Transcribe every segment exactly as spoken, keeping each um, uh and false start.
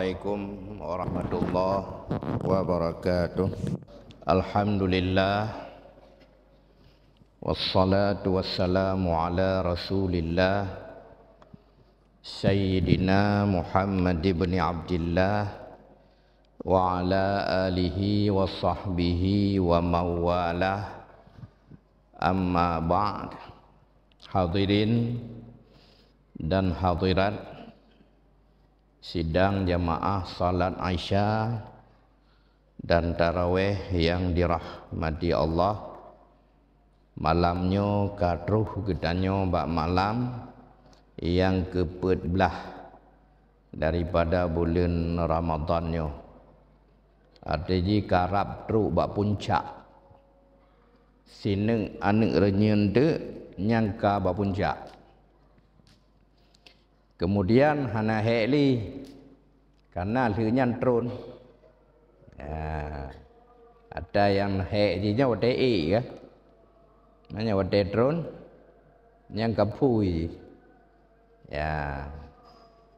Assalamualaikum warahmatullahi wabarakatuh. Alhamdulillah. Wassalatu wassalamu ala Rasulillah, Sayyidina Muhammad ibn Abdillah, wa ala alihi wa sahbihi wa mawalah. Amma ba'd. Hadirin dan hadirat sidang jamaah salat Isya dan tarawih yang dirahmati Allah, malam nyoe ka troh geutanyoe bak malam nyang keupeuet blaih daripada buleuen Ramadhan nyoe. Arti jih karab trok bak puncak. Sineuk aneuk reunyeun teuk nyang ka bak puncak. Kemudian hana hék lé, karena lheueh nyan tron. Ya. Ata nyang hék jih nyan watée ék ka. Nyan watée tron, nyang ka phui jih. Ya.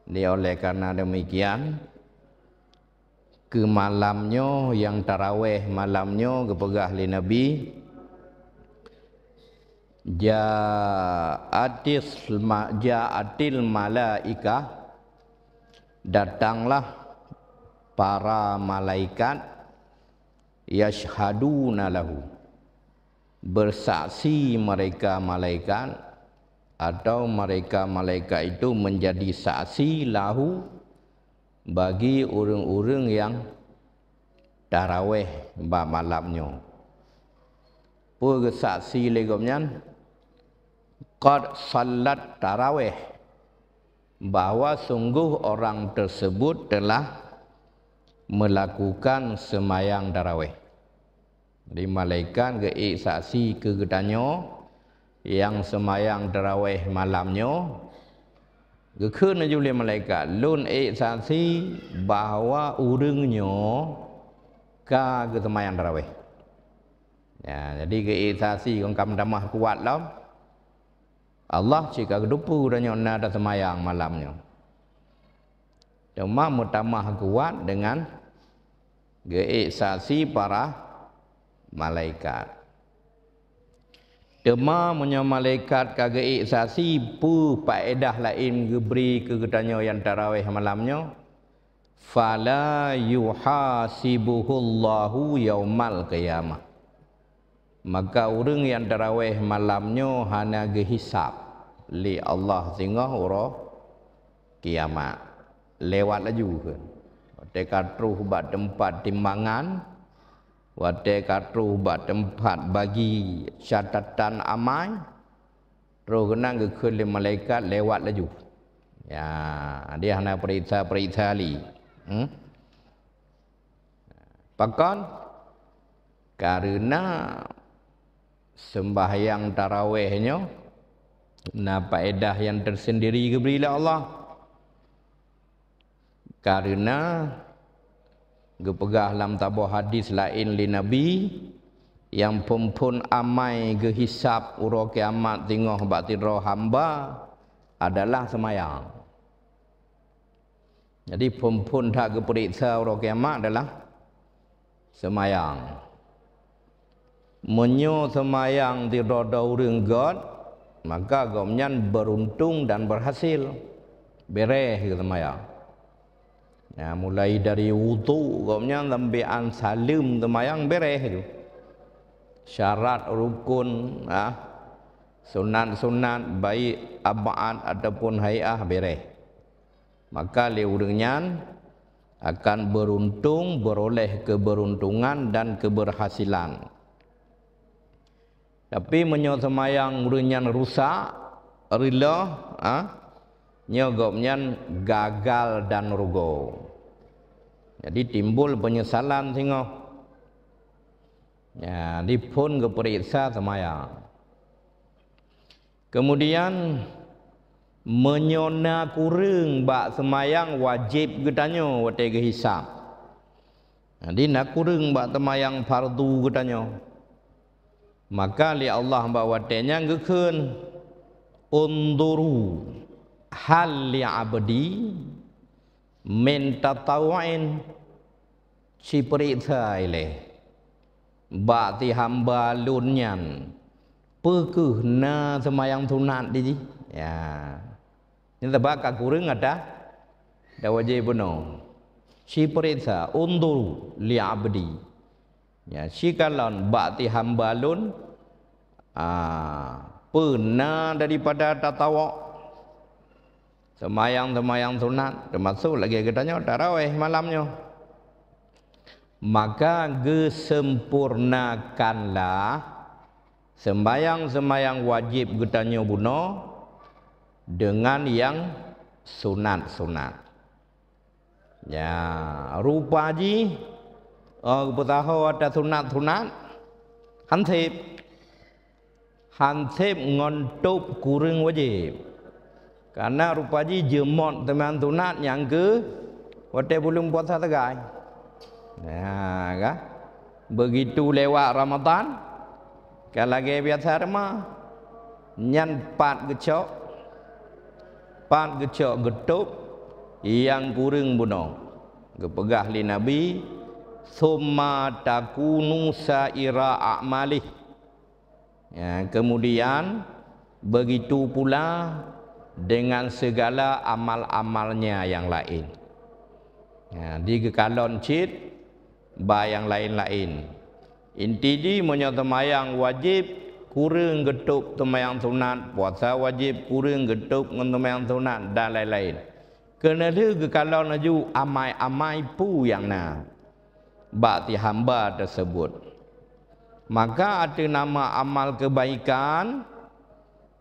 Jadi oleh karena demikian, keu malam nyoe nyang tarawih malam nyoe geupeugah lé Nabi, "Ja'atis ma-, ja'atil malaikah," datanglah para malaikat, "yashhaduna lahu," bersaksi mereka malaikat, atau mereka malaikat itu menjadi saksi lahu, bagi ureuëng-ureuëng nyang tarawih bak malam nyoe. Peue geusaksi lé gobnyan? Qad sallat tarawih, bahwa sungguh orang tersebut telah melakukan seumayang tarawih. Jadi malaikat geuék saksi keu geutanyoe nyang seumayang tarawih malam nyoe. Geukheun laju lé malaikat, "Lôn ék saksi bahwa ureuëng nyoe ka geuseumayang tarawih." Ya, jadi geuék saksi kon ka meutamah kuat lom. Allah cit ka geuteupeue tanyoe na taseumayang malam nyoe. Teuma meutamah kuat deungon geuék saksi para malaikat. Teuma meunyoe malaikat ka geuék saksi, peue paedah laén geubri keu geutanyoe nyang tarawih malam nyoe? "Fala yuhasibuhullahu yaumal qiyamah." Maka ureuëng nyang tarawih malam nyoe hana geuhisab lé Allah singoh uroe kiamat. Lewat laju kheun. Watée ka troh bak teumpat timbangan, watée ka troh bak teumpat bagi catatan amai, troh geunan geukheun lé malaikat lewat laju. Ya, dia hana peuriksa-peuriksa lé. Hmm? Pakon? Karena seumbahyang tarawih nyoe na paedah nyang teusendiri geubri lé Allah. Karena geupeugah lam saboh hadis laén lé Nabi, nyang phon-phon amai geuhisab uroe kiamat singoh bak sidroe hamba adalah seumayang. Jadi phon-phon that geupeuriksa uroe kiamat adalah seumayang. Meunyoe seumayang sidroe-droe ureuëng göt, maka gobnyan beuruntung dan beurhasil. Beureh geuh seumayang. Ya, mulai dari wudhu gobnyan sampai an saleuem seumayang beureh tu. Syarat, rukun, ah, sunat-sunat, baik ab'ad ataupun hai'ah beureh. Maka lé ureuëng nyan akan beuruntung, beuroléh keubeuruntungan dan keubeurhasilan. Tapi meunyoe seumayang ureuëng nyan rusak, reuloh, ha, nyoe gobnyan gagal dan rugoe. Jadi timbul peunyesalan singoh. Ya, diphon geupeuriksa seumayang. Keumudian, meunyoe na kureueng bak seumayang wajéb geutanyoe watée geuhisab. Jadi, na kureueng bak seumayang fardu geutanyoe. Maka lé Allah bak watée nyan geukheun, "Unzuru hal li abdi Min tatawu'in, cipeuriksa ilée bak si hamba lôn nyan, peu kheueh na seumayang sunat di jih? Ya. Nyan sabab ka kureueng ata, ata wajéb bunoe. Cipeuriksa, unzuru li abdi. Ya, cikalon bak si hamba lôn, ah, peu na daripada tatawuk, seumayang-seumayang sunat, teumasuk lagée geutanyoe tarawéh malam nyoe. Maka geuseumpurnakanlah seumayang-seumayang wajéb geutanyoe bunoe deungon nyang sunat-sunat. Ya, rupa jih, oh, geupeusaho ata sunat-sunat, han sép. Han sép ngon tôb kureueng wajéb. Kareuna rupa jih jeumot teuma sunat nyang keu watée buleuen puasa sagai. Nah, ka? Beugitu lewat Ramadhan, ka lagée biasa teuma. Nyan pat geucok, pat geucok geutôb nyang kureueng bunoe. Geupeugah lé Nabi, "Summa takunu saira a'malih." Ya, kemudian, begitu pula dengan segala amal-amalnya yang lain. Ya, digeukalon cit bak nyang laén-laén. Inti jih, meunyoe seumayang wajéb kureueng geutôb seumayang sunat, puasa wajéb kureueng geutôb ngon seumayang sunat, dan laén-laén. Keuneulheueh geukalon laju amai-amai peue nyang na bak si hamba teusebut. Maka ateueh nama amal keubaikan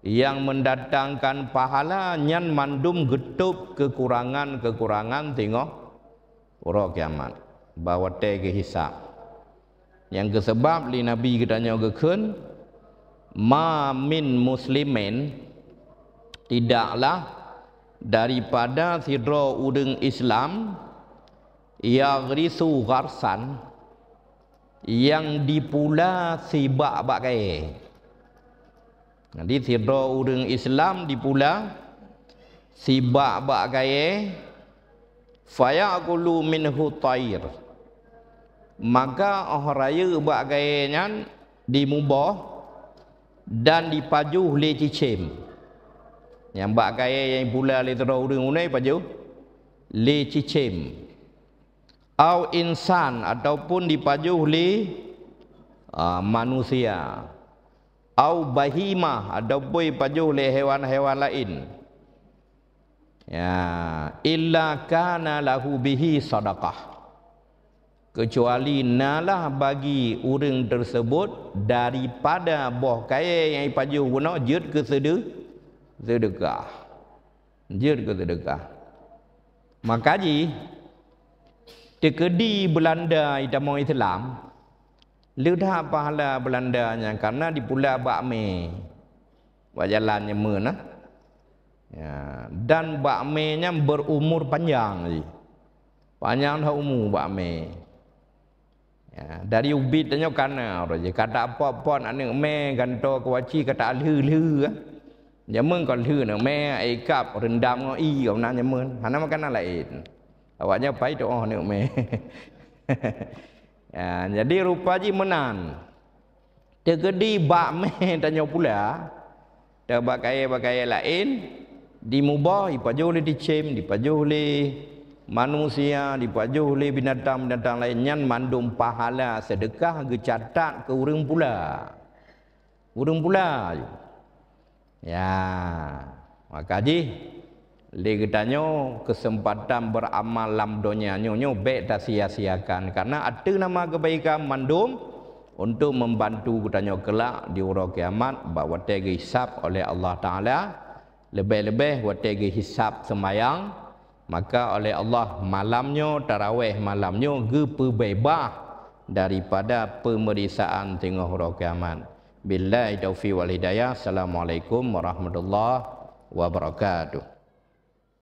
nyang mendatangkan pahala nyan mandum geutôb keukurangan-keukurangan singoh uroe kiamat, bak watée geuhisab. Nyang keuseubab lé Nabi geutanyoe geukheun, "Ma min muslimin," tidaklah daripada sidroe ureuëng Islam, "yaghrisu gharsan," nyang dipula sibak bak kayée. Jadi, sidroe ureuëng Islam dipula sibak bak kayée, "fayakulu minhu thair." Maka óh rayeuk bak kayée nyan dimuboh dan dipajoh lé cicém. Nyang bak kayée nyang dipula lé sidroe ureuëng uné pajoh lé cicém. Au insan, ataupun dipajoh lé, a, manusia. Au bahimah, ataupun dipajoh lé hewan-hewan laén. Ya, "illa kana lahu bihi sadaqah." Keucuali nalah bagi ureuëng teusebut daripada boh kayée nyang jipajoh bunoe jeuet keu seudeu-, seudeukah. Jeuet keu seudeukah. Maka jih, teukeudi Beulanda jitamong Islam, le that pahala Beulanda nyan kareuna dipula bak mé bak jalan nyeumeu na. Ya, dan bak mé nyan beurumur panjang jih. Panjang that umu bak mé. Ya, dari ubit tanyoe kana uroe jih. Ka tapot-pot aneuëk mé gantoe keu aci ka talheu-lheu, ah. Jameun kon lheu aneuëk mé, ikab reundam ngon ie, kon na jameun. Hana makanan laén. Awaknyan pai tuoh aneuëk mé. Ya, jadi rupa jih meunan. Teukeudi bak mé tanyoe pula, teuh bak kayée-bak kayée laén, dimuboh, jipajoh lé cicém, dipajoh lé manusia, dipajoh lé binatang-binatang laén, nyan mandum pahala seudeukah geucatat keu ureuëng pula. Ureuëng pula. Ya, maka jih lé geutanyoe keuseumpatan beuramal lam donya nyoe, nyoe bék tasia-siakan, kareuna ateueh nama keubaikan mandum untuk membantu geutanyoe keulak di uroe kiamat bak watée geuhisab oleh Allah Taala, leubeh-leubeh watée geuhisab seumayang. Maka oleh Allah malam nyoe, tarawéh malam nyoe geupeubeubaih daripada peumeurisaan teungoh uroe kiamat. Billahi taufiq wal hidayah. Assalamualaikum warahmatullahi wabarakatuh.